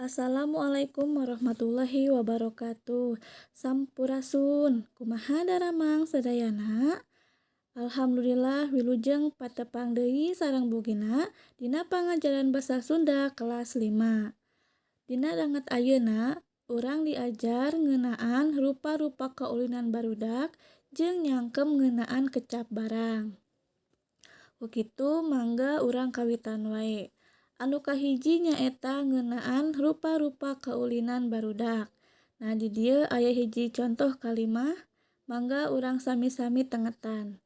Assalamualaikum warahmatullahi wabarakatuh. Sampurasun. Kumaha daramang sadayana? Alhamdulillah, wilujeng patepang deui sareng Bu Gina dina pangajaran basa Sunda kelas 5. Dina danget ayeuna urang diajar ngeunaan rupa-rupa kaulinan barudak jeung nyangkem ngeunaan kecap barang. Ku kitu mangga urang kawitan wae. Anu kahiji nyaeta ngeunaan rupa-rupa kaulinan barudak. Nah, di dieu aya hiji contoh kalimah, mangga urang sami-sami tengetan.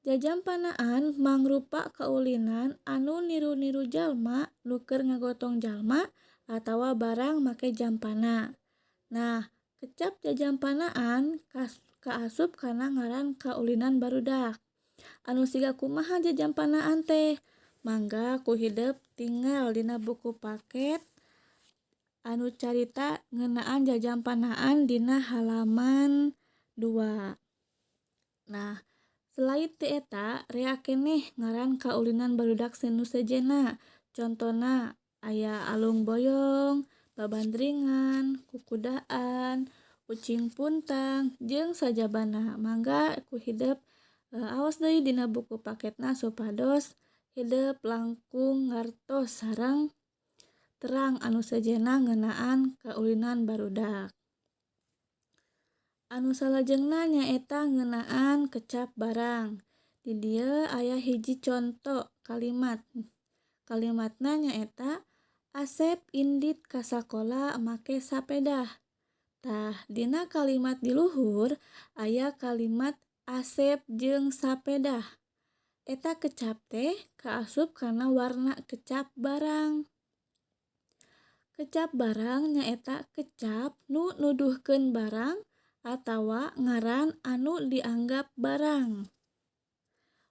Jajampanaan mangrupa kaulinan anu niru-niru jalma nu keur ngagotong jalma atawa barang make jampana. Nah, kecap jajampanaan kaasup kana ngaran kaulinan barudak. Anu siga kumaha jajampanaan teh? Mangga ku hidep tingal dina buku paket anu carita ngeunaan jajampanaan dina halaman 2. Nah, selain ti eta rea keneh ngaran kaulinan barudak nu sejenna. Contona aya alung boyong, babandringan, kukudaan, ucing puntang, jeung sajabana. Mangga ku hidep aos deui dina buku paketna supados hidep langkung ngartos sareng terang anu sejenna ngeunaan kaulinan barudak. Anu salajengna nyaeta ngeunaan kecap barang. Di dieu aya hiji conto kalimat. Kalimatna nyaeta Asep indit ka sakola make sapedah. Tah, dina kalimat di luhur aya kalimat Asep jeung sapedah. Eta kecap teh kaasup kana warna kecap barang. Kecap barang nyaeta kecap nu nuduhkeun barang atawa ngaran anu dianggap barang.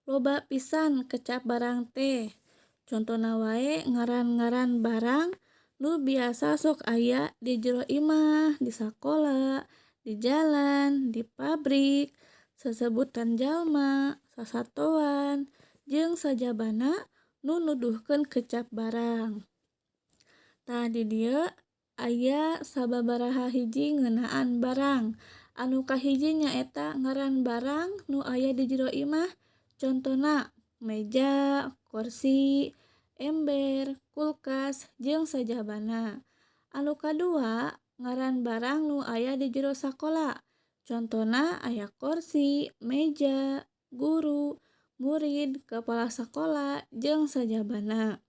Loba pisan kecap barang teh. Contona wae ngaran-ngaran barang nu biasa sok aya di jero imah, di sakola, di jalan, di pabrik, sesebutan jalma, sasatoan, jeung sajabana nu nuduhkeun kecap barang. Tah, di dieu aya sababaraha hiji ngeunaan barang. Anu kahiji nyaeta ngaran barang nu aya di jero imah, contona meja, kursi, ember, kulkas, jeung sajabana. Anu kadua ngaran barang nu aya di jero sakola, contona aya kursi, meja, guru, murid, kepala sakola, jeung sajabana.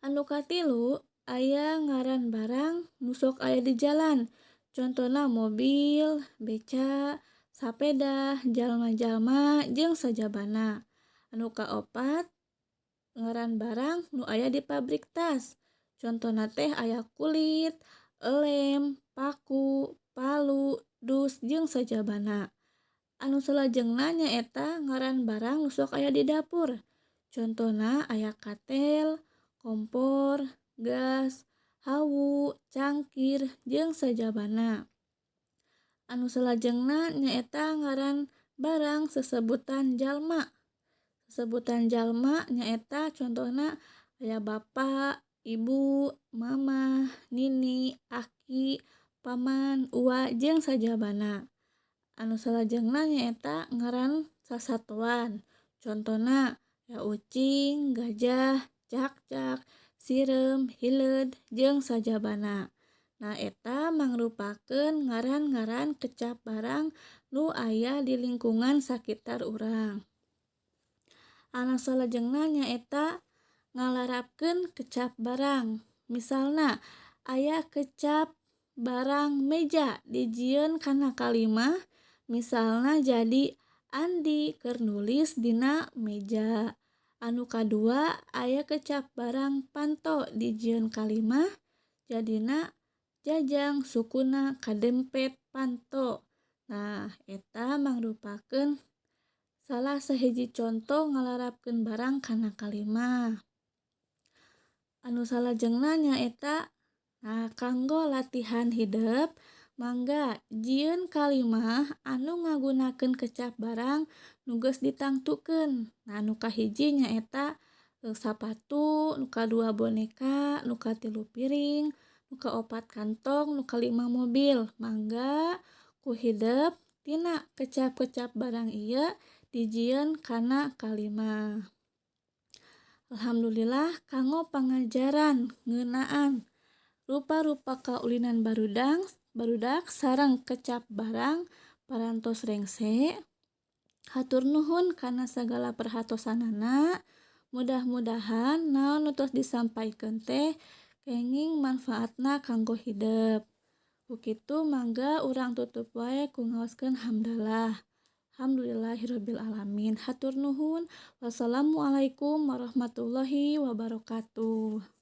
Anu katilu aya ngaran barang nu sok aya di jalan, contona mobil, beca, sapeda, jalma-jalma, jeung sajabana. Anu kaopat ngaran barang nu aya di pabrik tas, contona teh aya kulit, elem, paku, palu, dus, jeung sajabana. Anu salajengna nyaeta ngaran barang nu sok aya di dapur, contona aya katel, kompor, gas, hawu, cangkir, jeung sajabana. Anu salajengna nyaeta ngaran barang sesebutan jalma. Sesebutan jalma nyaeta contohna aya bapa, ibu, mamah, nini, aki, paman, uwa, jeung sajabana. Anu salajengna nyaeta ngaran sasatoan, contona aya ucing, gajah, cakcak, sireum, hileud, jeung sajabana. Nah, eta mangrupakeun ngaran-ngaran kecap barang nu aya di lingkungan sakitar urang. Anu salajengna nyaeta ngalarapkeun kecap barang. Misalna aya kecap barang meja dijieun kana kalimah, misalna jadi Andi keur nulis dina meja. Anu kadua aya kecap barang panto dijieun kalimah jadina Jajang sukuna kadempet panto. Nah, eta mangrupakeun salah sahiji conto ngalarapkeun barang kana kalimah. Anu salajengna nyaeta, nah, kanggo latihan hidep, mangga jieun kalimah anu ngagunakeun kecap barang nu geus ditangtukeun. Nah, anu kahiji nyaeta sapatu, nu kadua boneka, nu katilu piring, nu kaopat kantong, nu kalima mobil. Mangga ku hidep tina kecap-kecap barang ieu dijieun kana kalimah. Alhamdulillah kanggo pangajaran ngeunaan rupa-rupa kaulinan barudak sareng kecap barang parantos rengse. Hatur nuhun kana sagala perhatosanana. Mudah-mudahan naon nu tos disampaikeun teh kenging manfaatna kanggo hidep. Ku kitu mangga urang tutup wae ku ngaoskeun hamdalah. Alhamdulillahirabbil alamin. Hatur nuhun. Wassalamualaikum warahmatullahi wabarakatuh.